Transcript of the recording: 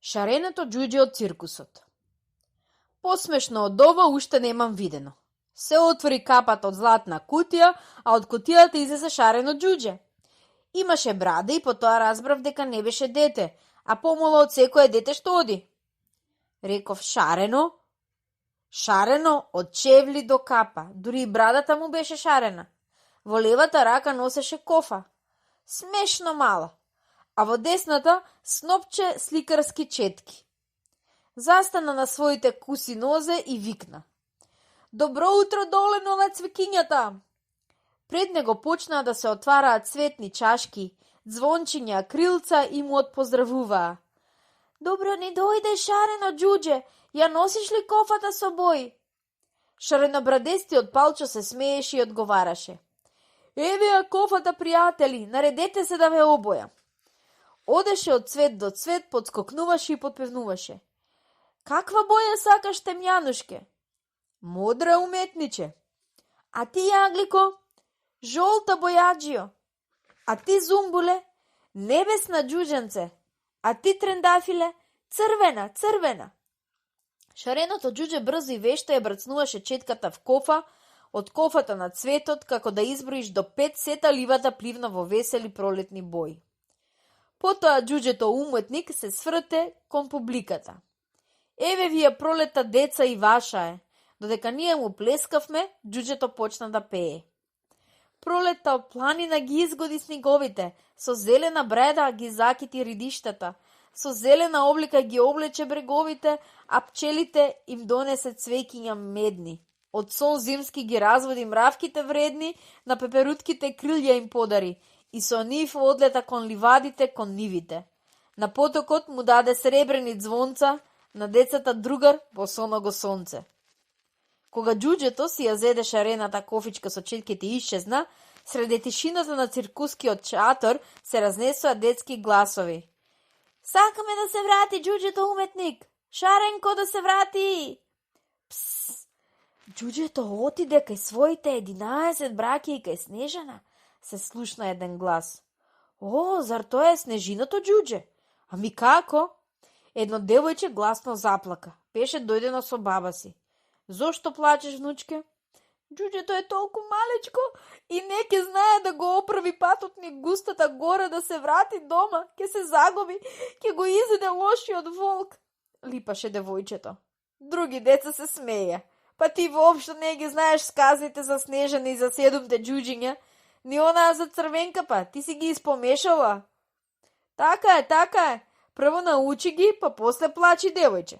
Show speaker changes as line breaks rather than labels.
Шареното џуџе од циркусот. Посмешно од ова уште немам видено. Се отвори капата од златна кутија, а од кутијата излезе шарено џуџе. Имаше браде и потоа разбрав дека не беше дете, а помало од секое дете што оди. Реков шарено? Шарено од чевли до капа, дури и брадата му беше шарена. Во левата рака носеше кофа, смешно мала, а во десната снопче сликарски четки. Застана на своите куси нозе и викна: "Добро утро доле на цвекињата!" Пред него почнаа да се отвараат цветни чашки, звончиња, крилца и му отпоздравуваа. "Добро ни дојде, шарено џуџе, ја носиш ли кофата со бои?" Шаренобрадестиот Палчо се смееше и одговараше: "Еве ја кофата, пријатели, наредете се да ве обоја." Одеше од цвет до цвет, подскокнуваше и подпевнуваше: "Каква боја сакаш, темјанушке?" "Модра, уметниче." "А ти, јаглико?" "Жолта, бојаджио." "А ти, зумбуле?" "Небесна, џуџенце." "А ти, трендафиле?" "Црвена, црвена." Шареното џуџе брзо и вешто ја брцнуваше четката в кофа, од кофата на цветот, како да изброиш до 5, сета ливата пливна во весели пролетни бои. Потоа џуџето уметник се сврте кон публиката. "Еве ви ја пролета, деца, и ваша е." Додека ние му плескавме, џуџето почна да пее. Пролетта од планина ги изгоди снеговите, со зелена бреда ги закити ридиштата, со зелена облика ги облече бреговите, а пчелите им донесе цвеќиња медни. Од сон зимски ги разводи мравките вредни, на пеперутките крилја им подари, и со нив одлета кон ливадите, кон нивите. На потокот му даде сребрени звонца, на децата другар босоного сонце. Кога џуџето си ја зеде шарената кофичка со четките и исчезна, среде тишината на циркускиот шатор се разнесоа детски гласови. "Сакаме да се врати џуџето уметник! Шаренко да се врати!" "Пс! Џуџето отиде кај своите 11 браќа и кај Снежана," се слушна еден глас. "О, зар тоа е Снежиното џуџе? Ами како?" Едно девојче гласно заплака. Беше дојдено со баба си. "Зошто плачеш, внучке?" "Џуџето е толку малечко и не ќе знае да го оправи патот ни густата гора, да се врати дома, ќе се загуби, ќе го изеде лошиот волк," липаше девојчето. Други деца се смеја. "Па ти воопшто не ги знаеш сказните за Снежана и за 7 џуџиња, ни онаа за црвенка, па ти си ги испомешала." Така е, прво научи ги, па после плачи, девојче."